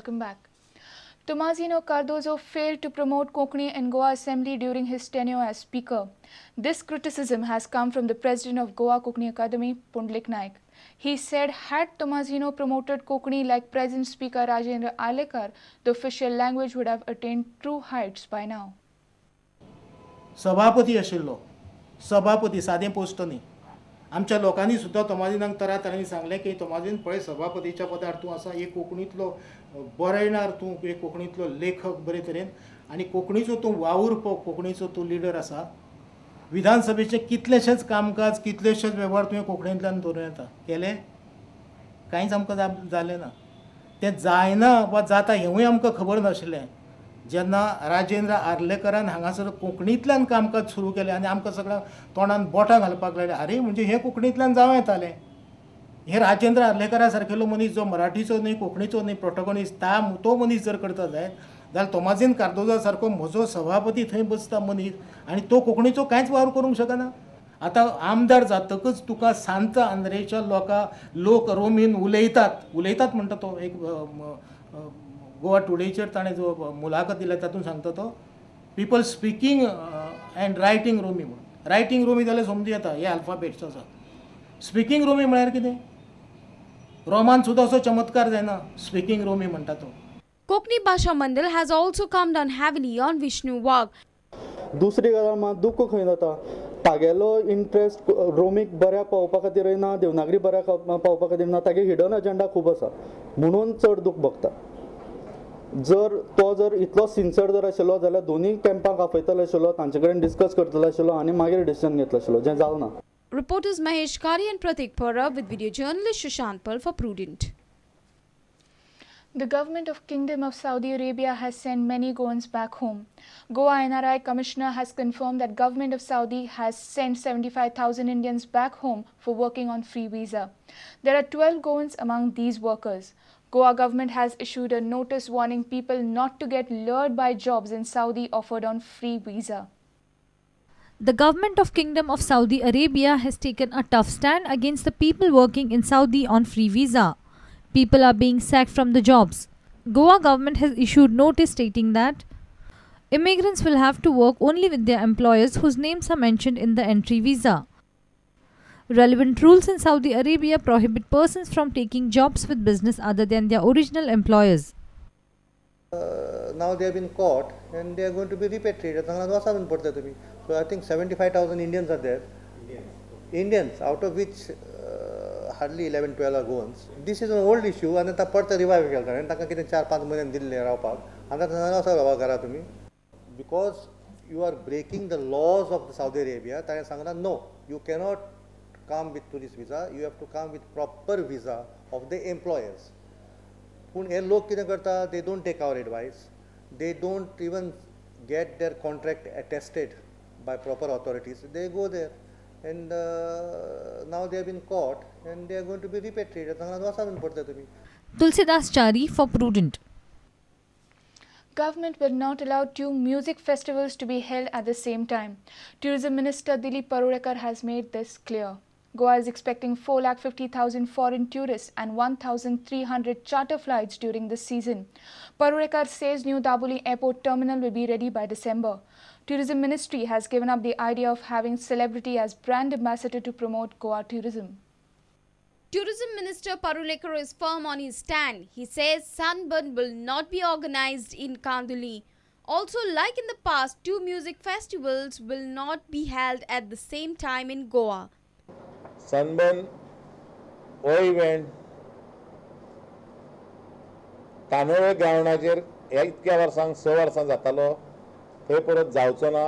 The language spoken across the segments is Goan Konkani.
Welcome back. Tomazinho Cardozo failed to promote Konkani in Goa Assembly during his tenure as Speaker. This criticism has come from the President of Goa Konkani Academy, Pundlik Naik. He said had Tomazinho promoted Konkani like present Speaker Rajendra Arlekar, the official language would have attained true heights by now. सभापती आशिल्लो, सभापती सादें पोस्ट न्ही. आमच्या लोकांनी सुद्दां तोमाजीनाक तरातरांनी सांगलें की तोमाजीन पळय सभापतीच्या पदार तूं आसा, एक कोंकणींतलो बरयणार तूं, एक कोंकणींतलो लेखक बरे तरेन आनी कोंकणीचो तूं वावुरपो, कोंकणीचो तूं लिडर आसा. विधानसभेचें कितलेशेंच कामकाज, कितलेशेच वेव्हार तुवें कोंकणींतल्यान दवरूं येता, केलें? कांयच आमकां जालें ना. तें जायना वा जाता हेंवूय आमकां खबर नाशिल्लें. जेन्ना राजेंद्र आर्लेकरान हांगासर कोंकणींतल्यान कामकाज सुरू केलें आनी आमकां सगळ्यांक तोंडान बोटां घालपाक लागलें, आरे म्हणजे हें कोंकणींतल्यान जावं येतालें. हे राजेंद्र आर्लेकरा सारकेलो मनीस जो मराठीचो न्ही कोंकणीचो न्ही प्रोटोगोनिस्ट, तो मनीस जर करता जायत जाल्यार तोमाजीन कार्दोजा सारको म्हजो सभापती थंय बसता मनीस आनी तो कोंकणीचो कांयच वावर करूंक शकना. आतां आमदार जातकच तुका सांत आंद्रेच्या लोक रोमीन उलयतात, उलयतात म्हणटा तो एक गोवा टुडेचेर ताणें जो मुलाखत दिल्या तातूंत सांगता तो people speaking and writing Romi म्हणून. रायटींग रोमी जाल्यार समजू येता, हे अल्फाबेट्स आसा. स्पिकींग रोमी म्हळ्यार कितें? रोमान सुद्दां असो चमत्कार जायना स्पिकींग रोमी म्हणटा तो. Konkani Bhasha Mandal has also come down heavily on Vishnu Wagh. दुसरी गजाल मात दुख्ख खंय जाता, तागेलो इंट्रस्ट रोमीक बऱ्याक पावोवपा खातीरय ना, देवनागरी बऱ्याक पावोवपा खातीर ना, तागे हिडन अजेंडा खूब आसा म्हणून चड दूख भोगता. जर तो जर इतलो सिन्सर जर आशिल्लो जाल्यार दोनूय कॅम्पांक आपयतलो आशिल्लो, तांचे कडेन डिस्कस करतलो आशिल्लो आनी मागीर डिसिजन घेतलो आशिल्लो, जें जालें ना. Reporters Mahesh Kari and Pratik Parab with video journalist Shashank Pal for Prudent. The government of Kingdom of Saudi Arabia has sent many Goans back home. Goa NRI Commissioner has confirmed that government of Saudi has sent 75,000 Indians back home for working on free visa. There are 12 Goans among these workers. Goa government has issued a notice warning people not to get lured by jobs in Saudi offered on free visa. The government of Kingdom of Saudi Arabia has taken a tough stand against the people working in Saudi on free visa. People are being sacked from the jobs. Goa government has issued notice stating that immigrants will have to work only with their employers whose names are mentioned in the entry visa. Relevant rules in Saudi Arabia prohibit persons from taking jobs with business other than their original employers. Now they have been caught and they are going to be repatriated. So I think 75,000 Indians are there. Indians, out of which hardly 11-12 are Goans. This is an old issue and आता परत रिवाइव केला ताणें. तांकां कितें 4-5 म्हयने दिल्ले रावपाक, आतां थंय बाबा घरा तुमी, because you are breaking the laws of the Saudi Arabia. ताणें सांगलां no, you cannot come with tourist visa, you have to come with proper visa of the employers. पूण हे लोक कितें करता, they don't take our advice, they don't even get their contract attested by proper authorities. They go there and now they have been caught and they are going to be repatriated. Tulsidas Chari for Prudent. Government will not allow two music festivals to be held at the same time. Tourism Minister Dilip Parulekar has made this clear. Goa is expecting 4,50,000 foreign tourists and 1,300 charter flights during this season. Parulekar says new Dabolim Airport terminal will be ready by December. Tourism Ministry has given up the idea of having celebrity as brand ambassador to promote Goa tourism. Tourism Minister Parulekar is firm on his stand. He says Sunburn will not be organized in Kanduli. Also, like in the past, two music festivals will not be held at the same time in Goa. Sunburn हो इव्हेंट कानोळे ग्रावंडाचेर ह्या इतक्या वर्सांक 6 वर्सां जातालो, थंय परत जावचो ना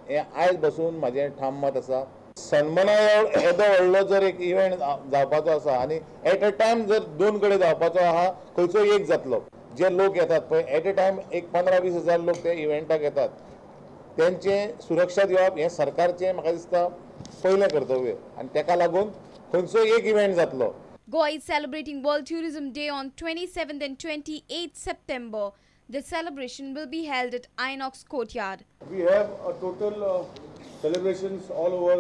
हें आयज बसून म्हाजें ठाम मत आसा. सनबर्ना येदो व्हडलो जर एक इव्हेंट जावपाचो आसा आनी एट अ टायम जर दोन कडेन जावपाचो आहा, खंयचो एक जातलो. जे लोक येतात पळय एट अ टायम एक 15-20 हजार लोक ते इव्हेंटाक येतात, तेंचें सुरक्षा दिवप हें सरकारचें म्हाका दिसता पयलें कर्तव्य आनी तेका लागून खंयचो एक इव्हेंट जातलो. Goa is celebrating World Tourism Day on 27th and 28th September. The celebration will be held at Inox Courtyard. We have a total celebrations all over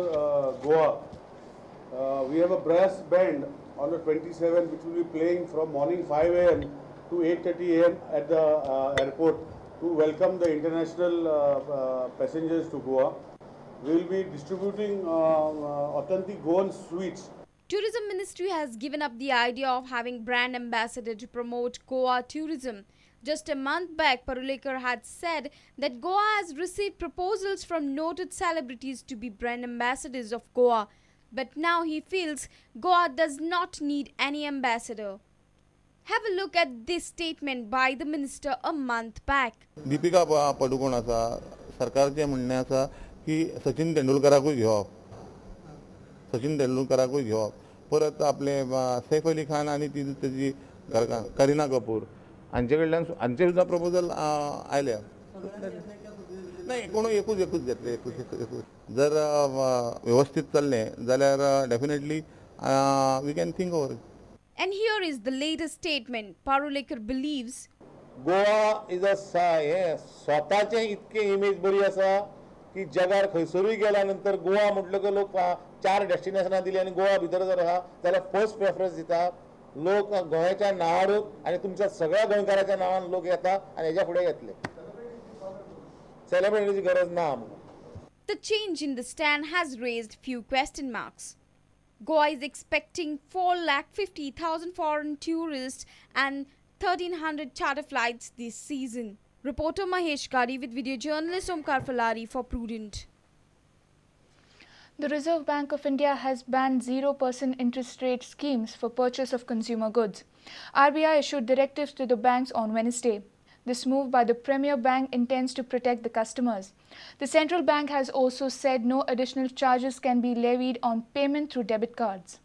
Goa. We have a brass band on the 27th which will be playing from morning 5 a.m. to 8:30 a.m. at the airport to welcome the international passengers to Goa. We will be distributing authentic Goan sweets. Tourism Ministry has given up the idea of having brand ambassador to promote Goa tourism. Just a month back, Parulekar had said that Goa has received proposals from noted celebrities to be brand ambassadors of Goa. But now he feels Goa does not need any ambassador. Have a look at this statement by the minister a month back. Deepika Padukone आसा, सरकारचें म्हणणें आसा की सचिन तेंडुलकराकूय घेवप, सचिन तेंडुलकराकूय घेवप, परत आपले सैफ अली खान आनी ती तेजी करीना कपूर हांचे कडल्यान हांचे सुद्दां प्रपोजल आयल्या. नाही, कोण एकूच एकूच घेतले, एकूच एकूच. जर व्यवस्थीत चल्लें जाल्यार definitely we can think over. And here is the latest statement. Parulekar believes Goa is a हें स्वताचें इतकें इमेज बरी आसा की जगार खंयसरूय गेल्या नंतर गोवा म्हटलं की लोक 4 डेस्टिनेशनां दिली आनी गोवा भितर जर आहा जाल्यार फर्स्ट प्रेफरन्स दिता. लोक गोंयच्या नांवारूच आनी तुमच्या सगळ्या गोंयकाराच्या नांवान लोक येता आनी हेज्या फुडें येतले. सेलिब्रिटीची गरज ना आमकां. The change in the stand has raised few question marks. Goa is expecting 4,50,000 foreign tourists and 1,300 charter flights this season. Reporter Mahesh Kari with video journalist Omkar Falari for Prudent. The Reserve Bank of India has banned 0% interest rate schemes for purchase of consumer goods. RBI issued directives to the banks on Wednesday. This move by the Premier Bank intends to protect the customers. The central bank has also said no additional charges can be levied on payment through debit cards.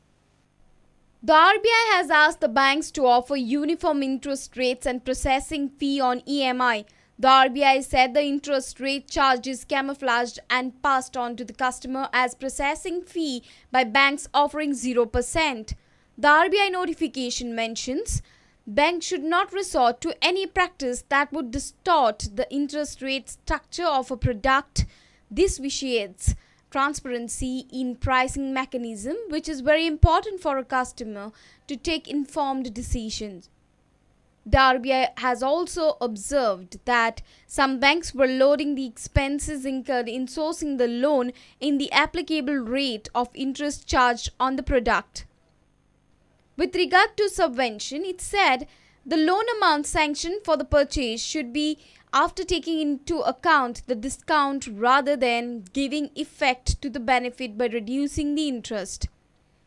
The RBI has asked the banks to offer uniform interest rates and processing fee on EMI. The RBI said the interest rate charge is camouflaged and passed on to the customer as processing fee by banks offering 0%. The RBI notification mentions banks should not resort to any practice that would distort the interest rate structure of a product. This vitiates transparency in pricing mechanism, which is very important for a customer to take informed decisions. The RBI has also observed that some banks were loading the expenses incurred in sourcing the loan in the applicable rate of interest charged on the product. With regard to subvention, it said the loan amount sanctioned for the purchase should be after taking into account the discount rather than giving effect to the benefit by reducing the interest.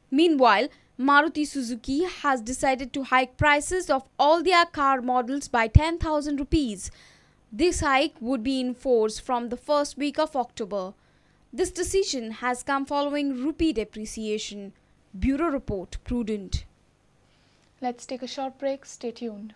Meanwhile, Maruti Suzuki has decided to hike prices of all their car models by 10,000 rupees. This hike would be in force from the first week of October. This decision has come following rupee depreciation. Bureau Report, Prudent. Let's take a short break. Stay tuned.